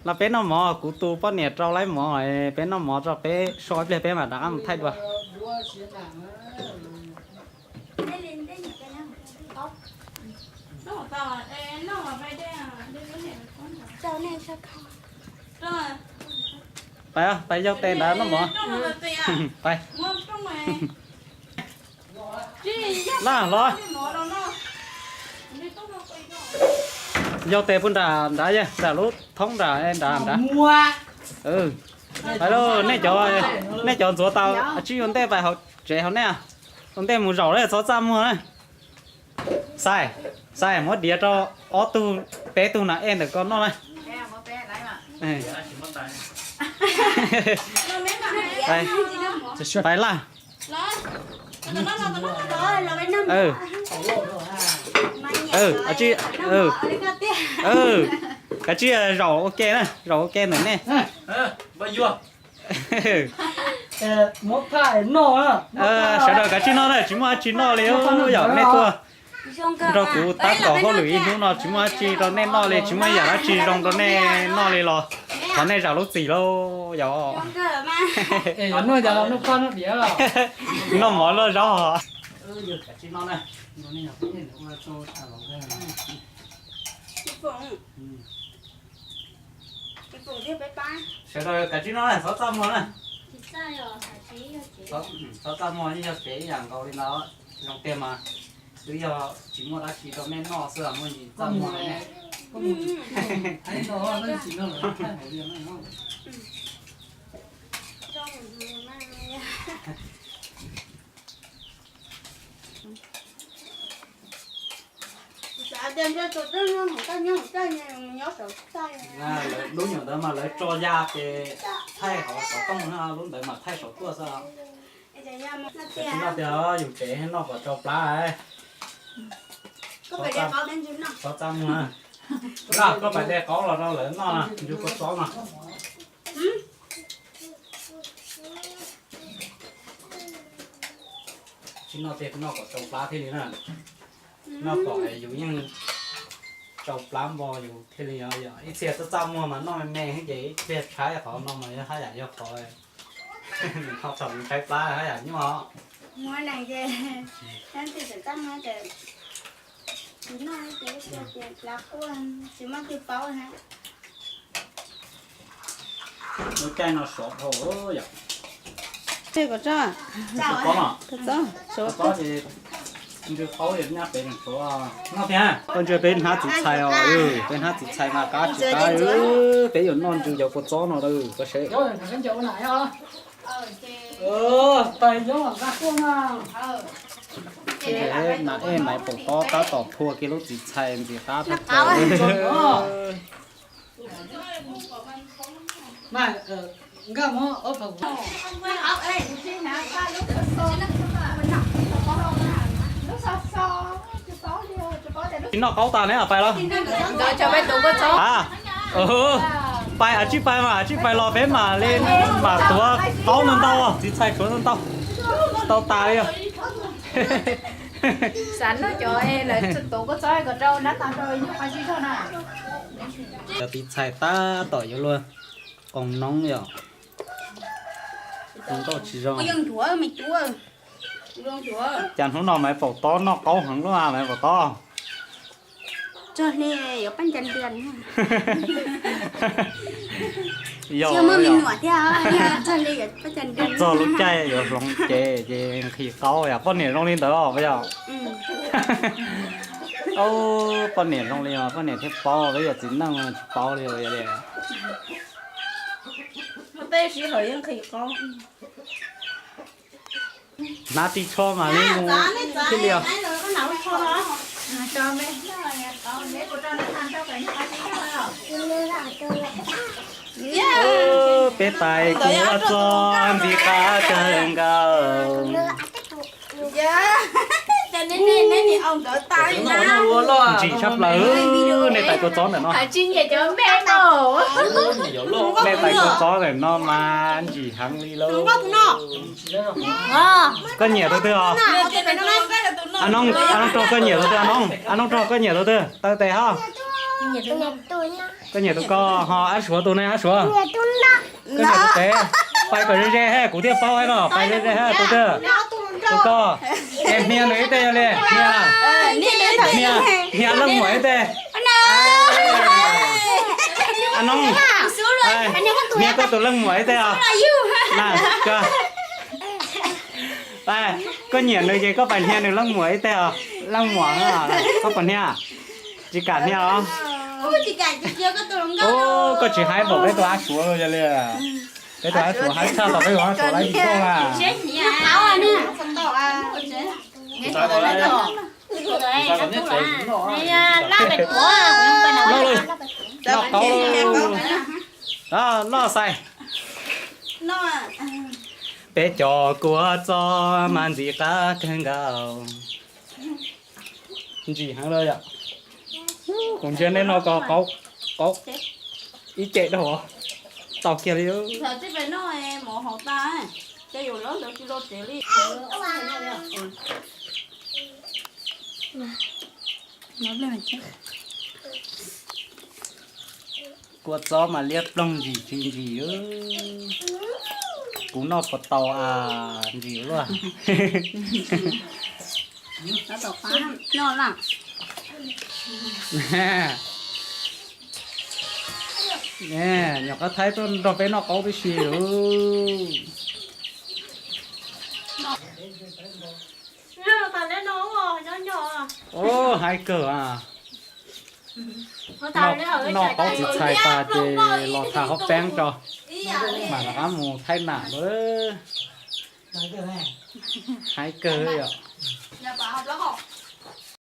Los peb noj mov, kuv tus poj niam rau laib mov, peb noj mov tso peb so ib pliag peb mam rov qab mus thaij dua. Pais, pais yaug tes nrad noj mov. Pais. Laj hlob. Yaug tes puag nram nrad, nram lub thoob nram nrad nrad. Pais lauj, nej cov, nej cov ntxuav tau tsib ua ntej pais hauv tsev hauv nej. Ua ntej mus zaum lawm txhob txaj muag na. Xais, Xais muab diav rau ob tug, peb tug na ej ntawm koj noj na. Pais Laj. Kav tsij zaum ua ke na, zaum ua ke ntawm nej. Sawv daws kav tsij noj na, tsis muaj dab tsi noj li yom, nej tuaj nrog kuv tab tom hauj lwm ib hnub no tsis muaj dab tsi rau nej noj li, tsis muaj yam dab tsi zoo rau nej noj li los thov nej zam lub txim lauj yom. Noj mov luaj zaub. Sawv daws kav tsij noj na, txhob txaj muag na. Txhob txaj muag, yeej yog tsev ib yam nkaus li ntawd, zoo tiag mas. Twb yog tsis muaj dab tsi rau nej noj xwb, muaj ntsis txaj muag ne. Lub nyuam ntawd mas lawv tso ya ces thaij hauv xov tooj na, lub ntawd mas thaij saum tuaj xwb. Tsis noj tiag, yus tsev noj kom tsau plab. Txhob txaj muag. Koj pais de qaub los rau lawv noj, ntsw kua txob no. Tsis noj tiag, noj kom tsau plab thiaj li na. Noj kom yus yeej tsau plab npo yus thiaj li. Yog ib txhia txaj txaj muag mas noj me me ces ib pliag tshaib qhov no mas haj yam yog qhov ho thaum tshaib plab haj yam nyuaj. Lub caij no sov dhau yom. Kua txob ces ntsw qaub nyab pem nws suav noj thiab. Koj ntsia peb hnab txiv txhais os, peb hnab txiv txhais mas qab tsis qab, peb yuav noj ntsw cov kua txob no lawm koj seb. Nas ej Maiv Paum Tob tab tom phua kiag lub txiv txhais ntxim qab tag. Tsis noj qaub tas ne, pais los. Pais, tsij pais mas, tsij pais los peb mam li mam tuav qaub ntau ntau, txiv txhais tuav ntau ntau, tau tas li os. Xav noj cov lawv tuav kua txob kom rau nab tas rau ib nyuag qhov zib zog na. Cov txiv txhais tab tom yuav luag qoos noob yom. Nkauj tsis zoo. Cas hnub no Maiv Paum Tob noj qaub heev luaj Maiv Paum Tob. Yog, txog lub caij yuav hloov cev ces nqhis qaub yom, poj niam zoo li ntawd os yog. Poj niam zoo li os, poj niam thiaj paub, peb yog txiv neej tsis paub li os. Hnab tib tshob mas li mus thiaj li os. Peb tais kuv ua txob ntxim qab kawg nkaus. Ntsim tshaj plaws, nej tais kua txob ntawm no. Nej tais kua txob ntawm no mas ntsim heev li lauj. Koj nyiam tus twg os? A Nob, A Nob Rog koj nyiam tus twg? A Nob, A Nob Rog koj nyiam tus twg? Taw tes hab. Koj nyiam tus koj ho Ab Suav tus ne, Ab Suav? Koj nyiam tus pem? Pais kom ze ze ha, kuv thiaj paub no, pais ze ze ha tus twg. Tus koj. Es hnia nws ib teg yog li, hnia, hnia leej muam ib teg. Ab Noob, hnia koj tus leej muam ib teg os. Na, koj nyiam nws ces koj pais hnia nws leej muam ib teg os. Leej muam, koj puas hnia? Tsis kam hnia os. Ub, koj tsis haib npaum peb tus Ab Suav yog li. Peb tus Ab Suav haib tshaj tom peb tus Ab Suav lawm tsis tooj na. Noj lauj, noj qauv lauj. Noj xais. Peb cov kua txob mas ntxim qab kawg nkaus. Ntsim heev li yom. Kuv ntsia nej noj ko qauv, qauv ib ce dhau tau kiag li. Kua txob mas liab ploog ntsim tsis ntsim. Kuv noj puas tau a, ntsim luaj. Nyuam qab thaib tuaj nrog peb noj qaub tib si. Ub, haib kawg a. Noj qaub txiv txhais tas ces los tham hauv peeb tso, mam rov qab mus thaij nam lawm. Haib kawg yom.